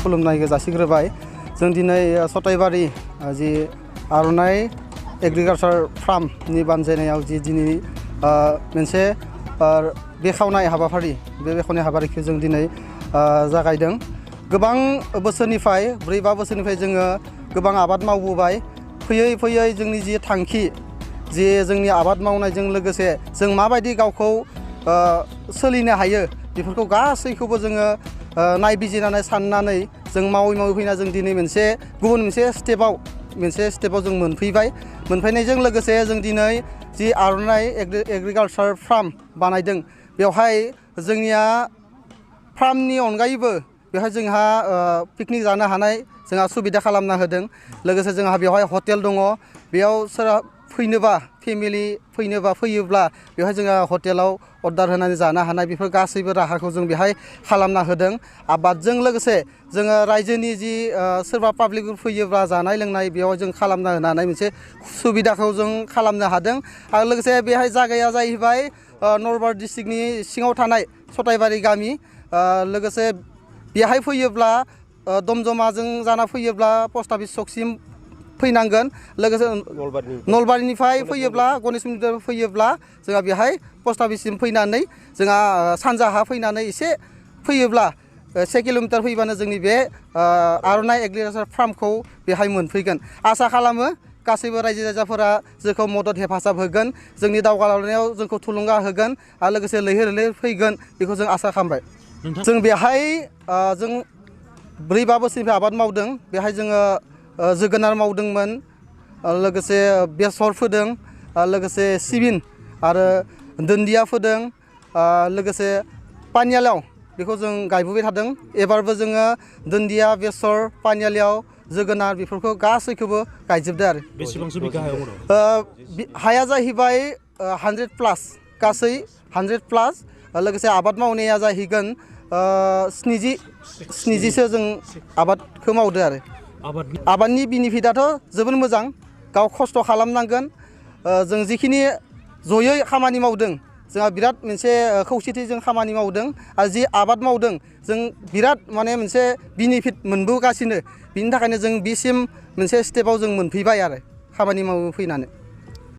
खुलुमनायखौ जासिग्रोबाय जों दिनै सटाइबारि जि आर'नाइ एग्रिकालचार फार्मनि बानजायनायाव जि दिनै मोनसे बेखावनाय हाबाफारि बे बेखावनाय हाबाफारिखौ जों दिनै जागायदों गोबां बोसोरनिफ्राय 4-5 बोसोरनिफ्राय जोङो गोबां आबाद मावबोबाय फैयै फैयै जोंनि जि थांखि जे जोंनि आबाद मावनायजों लोगोसे जों माबायदि गावखौ सोलिनो हायो बेफोरखौ गासैखौबो जोङो नायबिजिरनानै साननानै जों मावै फैना जों दिनै गुबुन मोनसे स्टेपाव जों मोनफैनायजों लोगोसे जों दिनै जि आर'नाइ एग्रिकालचार फार्म बानायदों बेवहाय जोंनिया फार्मनि अनगायैबो बेवहाय जोंहा पिकनिक जानो हानाय जोंहा सुबिदा खालामना होदों लोगोसे जोंहा बेवहाय हटेल दङ बेयाव सोरबा फेमिलि फैयोब्ला बेवहाय जोंहा हटेलाव अर्डार होनानै जानो हानाय बेफोर गासैबो राहाखौ जों बेहाय खालामना होदों आबादजों लोगोसे जोङो रायजोनि जि सोरबा पाब्लिकफोर फैयोब्ला जानाय लोंनाय बेयाव जों खालामना होनो हानाय मोनसे सुबिदाखौ जों खालामनो हादों आरो लोगोसे बेहाय जायगाया जाहैबाय नलबारि डिस्ट्रिक्टनि सिङाव थानाय सटाइबारि गामि लोगोसे बेहाय फैयोब्ला दमदमाजों जाना फैयोब्ला पस्ट अफिस सकसिम फैनांगोन लोगोसे नलबारिनिफ्राय फैयोब्ला गणेशनिफ्राय फैयोब्ला जोंहा बेहाय पस्ट अफिससिम फैनानै जोंहा सानजाहा फैनानै एसे फैयोब्ला 1 किल'मिटार फैबानो जोंनि बे आर'नाइ एग्रिकालचार फार्मखौ बेहाय मोनफैगोन आसा खालामो गासैबो रायजो राजाफोरा जोंखौ मदद हेफाजाब होगोन जोंनि दावगालांनायाव जोंखौ थुलुंगा होगोन आरो लोगोसे लैहोर लैहोर फैगोन बेखौ जों आसा खालामबाय जों बेहाय जों 4-5 बोसोरनिफ्राय आबाद मावदों बेहाय जोङो जोगोनार मावदोंमोन लोगोसे बेसर फोदों लोगोसे सिबिन आरो दुन्दिया फोदों लोगोसे पानियालाव बेखौ जों गायबोबाय थादों एबारबो जोङो दुन्दिया बेसर पानियालाव जोगोनार बेफोरखौ गासैखौबो गायजोबदों आरो बेसेबांसो बिगा हायाव हाया जाहैबाय 100+ गासै 100+ लोगोसे आबाद मावनाया जाहैगोन 70सो जों आबादखौ मावदो आरो आबादनि बेनिफिटआथ' जोबोर मोजां गाव खस्थ' खालामनांगोन जों जिखिनि जयै खामानि मावदों जोंहा बिराद मोनसे खौसेथिजों खामानि मावदों आरो जि आबाद मावदों जों बिराद मोनसे बेनिफिट मोनबोगासिनो बिनि थाखायनो जों बिसिम मोनसे स्टेपाव जों मोनफैबाय आरो खामानि मावनो फैनानै